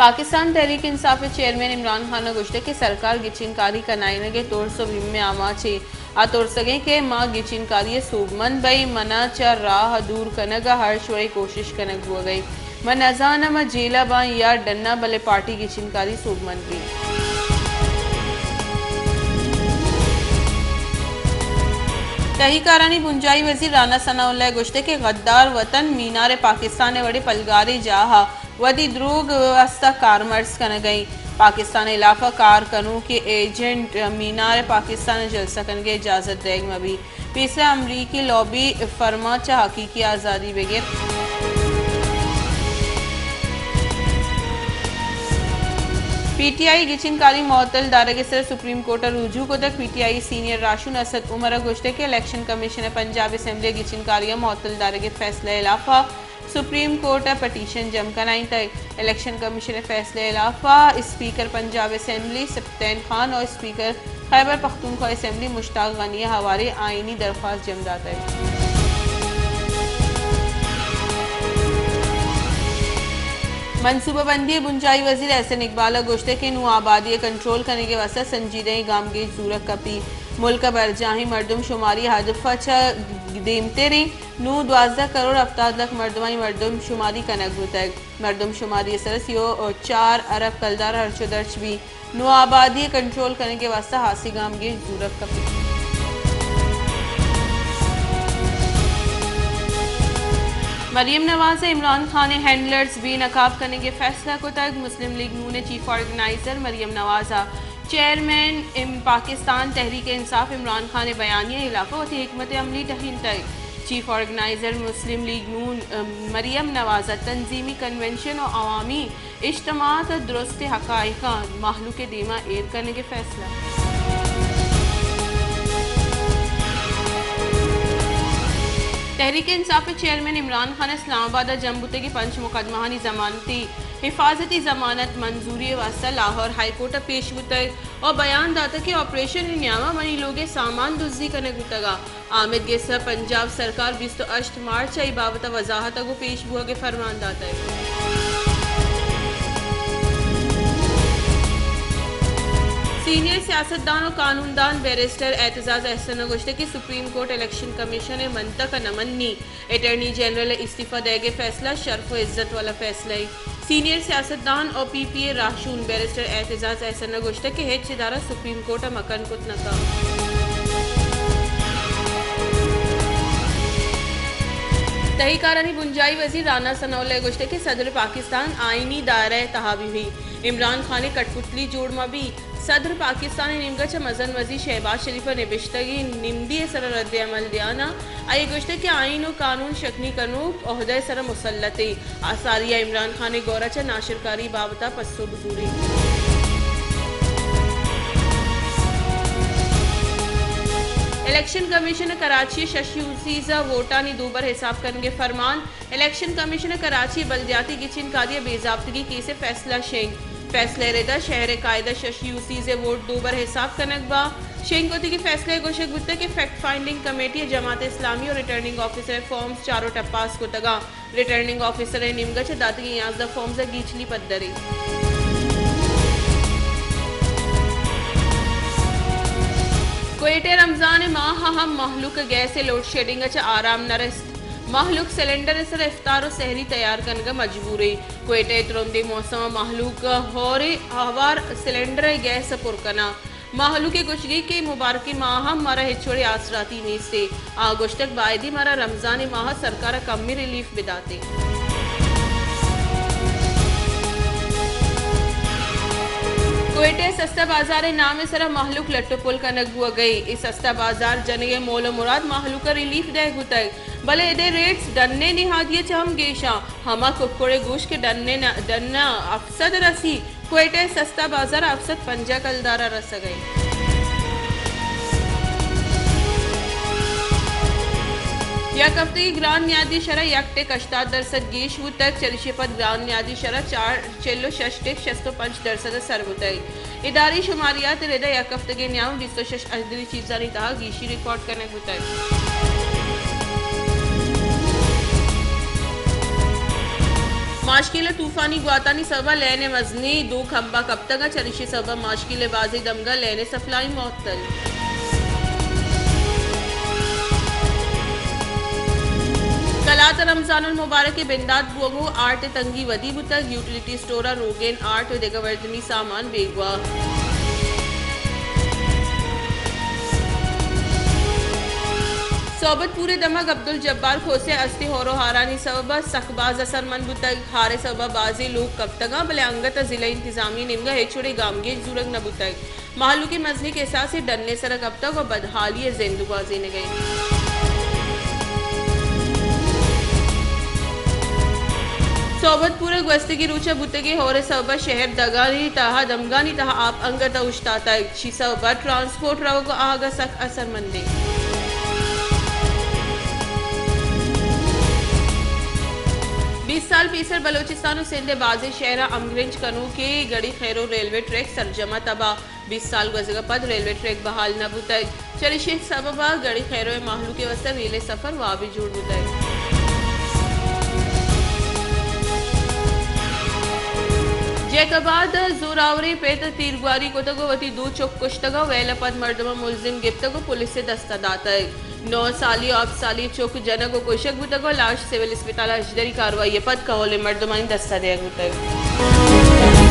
پاکستان تحریک انصاف ءِ چیئرمین عمران خان ءَ گوشتگ کہ سرکار گچین کاری کنائینگ ءِ ترس ءُ بیم ءِ آماچ ایں۔ آ ترسگ ءَ کہ ما گچین کاری ءَ سوبمند بئیں، من ءَ چہ راہ ءَ دور کنگ ءَ ہرچ وڑیں کوشش کنگ بوگ ءَ ایں۔ من نزاناں ما جیل ءَ باں یا ڈن ءَ، بلے پارٹی گچین کاری سوبمند بیت۔ تہی کارانی بنجاہی وزیر رانا ثناء اللہ ءَ گوشتگ کہ غدار وطن مینار پاکستان ءِ وڑیں پلگاریں جاہ ءَ وتی دروگ ءِ واستہ کارمرز کنگ ءَ ایں۔ پاکستان ءِ ہلاف ءَ کار کنوکیں ایجنٹ مینار پاکستان ءَ جلسہ کنگ ءِ اجازت دئیگ مہ بیت۔ پیسرا امریکی لابی فرما چہ حقیقی آزادی بگر۔ پی ٹی آئی ءَ گچین کاری معطل دارگ ءِ سر ءَ سپریم کورٹ ءَ رجوع کتگ۔ پی ٹی آئی ءِ سینئر راہشون اسد عمر ءَ گوشتگ کہ الیکشن کمیشن ءَ پنجاب اسمبلی ءِ گچین کاری ءِ معطل دارگ ءِ فیصلہ ءِ ہلاف ءَ سپریم کورٹ ءَ پٹیشن جمع کنائینتگ۔ الیکشن کمیشن ءِ فیصلہ ءِ ہلاف ءَ اسپیکر پنجاب اسمبلی سپتین خان ءُ اسپیکر خیبر پختونخوا اسمبلی مشتاق غنی ءَ ہواریں آئینی درخواست جمع داتگ۔ منصوبہ بندی ءِ بنجاہی وزیر احسن اقبال ءَ گوشتگ کہ نوں آبادی ءِ کنٹرول کنگ ءِ واستہ سنجیدہیں گامگیج زورگ کپیت۔ ملک ءِ برجاہیں مردم شماری ءِ ہدف ءَ چہ دیمتر ایں۔ نوں دوازدہ کروڑ ہپتاد لکھ مردمانی مردم شماری کنگ بوتگ۔ مردم شماری ءِ سر ءَ سی ءُ چار ارب کلدار ہرچ ءُ درچ بیت۔ نوں آبادی ءِ کنٹرول کنگ ءِ واستہ ہاسیں گامگیج زورگ کپیت۔ مریم نواز ءَ عمران خان ءِ ہینڈلرز بے نقاب کنگ ءِ فیصلہ کتگ۔ مسلم لیگ نون ءِ چیف آرگنائزر مریم نواز ءَ چیئرمین ام-، پاکستان تحریک انصاف عمران خان ءِ بیانیہ ءِ ہلاف ءَ وتی حکمت عملی ٹہینتگ۔ چیف آرگنائزر مسلم لیگ نون، ام، مریم نواز ءَ تنظیمی کنونشن ءُ عوامی اجتماعات ءَ درستیں حقائقاں مہلوک ءِ دیما ایر کنگ ءِ فیصلہ۔ تحریک انصاف ءِ چیئرمین عمران خان اسلام آباد ءَ جم بوتگیں پنچ مقدمہانی ضمانتی حفاظتی ضمانت منظوری ءِ واستہ لاہور ہائی کورٹ ءَ پیش بوتگ ءُ بیان داتگ کہ آپریشن ءِ نیام ءَ منی لوگ ءِ سامان دزی کنگ بوتگ ءُ آمید گس ءَ پنجاب سرکار بیست ءُ ہشت مارچ ءَ اے بابت ءَ وضاحت ءُ گوں پیش بوگ ءِ فرمان داتگ۔ سینئر سیاستدان ءُ قانوندان بیرسٹر اعتزاز احسن ءَ گوشتگ کہ سپریم کورٹ الیکشن کمیشن ءِ منطق ءَ نہ منی، اٹارنی جنرل ءِ استعفی دئیگ ءِ فیصلہ شرف ءُ عزت والا فیصلہ ایں۔ سینئر سیاستدان ءُ پی پی ءِ راہشون بیرسٹر اعتزاز احسن ءَ گوشتگ کہ ہچ ادارہ سپریم کورٹ ءَ مکن کت نہ کنت۔ تہی کارانی بنجاہی وزیر رانا ثناء اللہ ءَ گوشتگ کہ صدر پاکستان آئینی دائرہ ءِ تہا بہ بیت، عمران خان ءِ کٹ پتلی جوڑ مہ بیت۔ صدر پاکستان ءِ نیمگ ءَ چہ مزن وزیر شہباز شریف ءِ نبشتگیں نمدی ءِ سرا رد عمل دیان ءَ آئی ءَ گوشتگ کہ آئین ءُ قانون شکنی کنوک عہدہ ءِ سرا مسلط ایں۔ آ ساری ءَ عمران خان ءِ گور ءَ چہ ناشرکاری بابت ءَ پسو بزوریت۔ الیکشن کمیشن ءَ کراچی ءِ شش یو سیز ءِ ووٹانی دوبر حساب کنگ ءِ فرمان۔ الیکشن کمیشن ءَ کراچی ءِ بلدیاتی گچین کاری ءِ بے ضابطگی کیس ءِ فیصلہ شنگ۔ فیصلہ ءِ رد ءَ شہر ءِ قاعدہ شش یو سیز ءِ ووٹ دوبر حساب کنگ باں۔ شنگ کتگیں فیصلہ ءَ گوشگ بوتگ کہ فیکٹ فائنڈنگ کمیٹی ءَ جماعت اسلامی ءُ ریٹرننگ آفیسر ءِ فارمز چار ءُ ٹپاس کتگ اَنت۔ ریٹرننگ آفیسر ءِ نیمگ ءَ چہ داتگیں یازدہ فارمز ءِ گیچلی پدر ایں۔ کوئٹہ ءَ رمضان ءِ ماہ ءَ ہم مہلوک ءَ گیس ءِ لوڈ شیڈنگ ءَ چہ آرام نہ رست۔ مہلوک سلنڈر ءِ سر ءَ افطار ءُ سحری تیار کنگ ءَ مجبور ایں۔ کوئٹہ ءِ ترندیں موسم ءَ مہلوک ءَ ہور ءِ ہوار سلنڈر ءِ گیس ءَ پر کناں۔ مہلوک ءِ گوشگ ایں کہ مبارکیں ماہ ءَ مارا ہچ وڑیں آسراتی نیست ایں۔ آ گوشتگ، بائدیں مارا رمضان ءِ ماہ ءَ سرکار ءَ کمیں ریلیف بداتیں۔ کوئٹہ ءِ سستا بازار ءِ نام ءِ سرا مہلوک لٹ ءُ پل کنگ بوگ ءَ ایں۔ اے سستا بازار جنگ ءِ مول ءُ مراد مہلوک ءَ ریلیف دئیگ بوتگ، بلے ادءِ ریٹس ڈن ءِ نہادی ءَ چہ ہم گیش اَنت۔ ہما ککڑ ءِ گوشت کہ ڈن ءِ ن-، ڈن ءَ ہفت سد ءَ رسی، کوئٹہ ءِ سستا بازار ءَ ہفت سد پنجاہ کلدار ءَ رسگ ءَ ایں۔ یک ہفتگی گران نیادی شرح یک ٹک ہشتاد درسد گیش بوتگ، چریشی ءَ پد گران نیادی شرح چار، چل ءُ شش ٹک شست ءُ پنچ درسد ءَ سر بوتگ۔ ادارہی شماریات ءِ رد ءَ یک ہفتگے ءِ نیام بیست ءُ شش اجدری چیزانی تہا گیشی ریکارڈ کنگ بوتگ۔ ماشکیل ءَ طوفانی گواتانی سبب ءَ لین ءِ مزنیں دو کھمبا کپتگ ءُ چریشی ءِ سبب ءَ ماشکیل ءِ بازیں دمگاں لین ءِ سپلائی معطل۔ کلات ءَ رمضان المبارک ءِ بندات بوگ ءُ آرٹ ءِ تنگی ودی بوتگ، یوٹیلیٹی اسٹور ءَ روگن، آرٹ ءُ دگہ مردمی سامان بیگواہ۔ صحبت پور ءِ دمگ عبدالجبار کھوسہ ءِ استیں ہور ءُ ہارانی سبب ءَ سک باز اثرمند بوتگ۔ ہار ءِ سبب ءَ بازیں لوگ کپتگ اَنت، بلے انگت ءَ ضلعی انتظامیہ ءِ نیمگ ءَ ہچ وڑیں گامگیج زورگ نہ بوتگ۔ مہلوک ءِ مزنیں کساسے ڈن ءِ سر ءَ کپتگ ءُ بدحالی ءِ زند گوازینگ ءَ اِنت۔ صحبت پور ءَ گوستگیں روچ ءَ بوتگیں ہور ءِ سبب ءَ شہر دگانی تہا، دمگانی تہا آپ انگت ءَ اوشتاتگ۔ چی سبب ءَ ٹرانسپورٹ روگ ءُ آہگ ءَ سک اثرمند اِنت۔ بیست سال پیسر بلوچستان ءُ سندھ ءِ بازیں شہراں ہمگرنچ کنوکیں گڑی خیرو ریلوے ٹریک سرجم ءَ تباہ۔ بیست سال گوزگ ءَ پد ریلوے ٹریک بحال نہ بوتگ۔ چریشی ءِ سبب ءَ گڑی خیرو ءِ مہلوک ءِ واستہ ریل ءِ سفر وابے جوڑ بوتگ۔ جیکب آباد ءَ زوراوریں پت ءَ تیرگواری کتگ ءُ وتی دو چک کشتگ ءُ ویل ءَ پد مردماں ملزم گپتگ ءُ پولیس ءِ دست ءَ داتگ۔ نو سالی ءُ ہپت سالی چک جنگ ءُ کشگ بوتگ ءُ لاش سول اسپتال ءَ ہژدری کاروائی ءَ پد کہول ءِ مردمانی دست ءَ دیگ بوتگ۔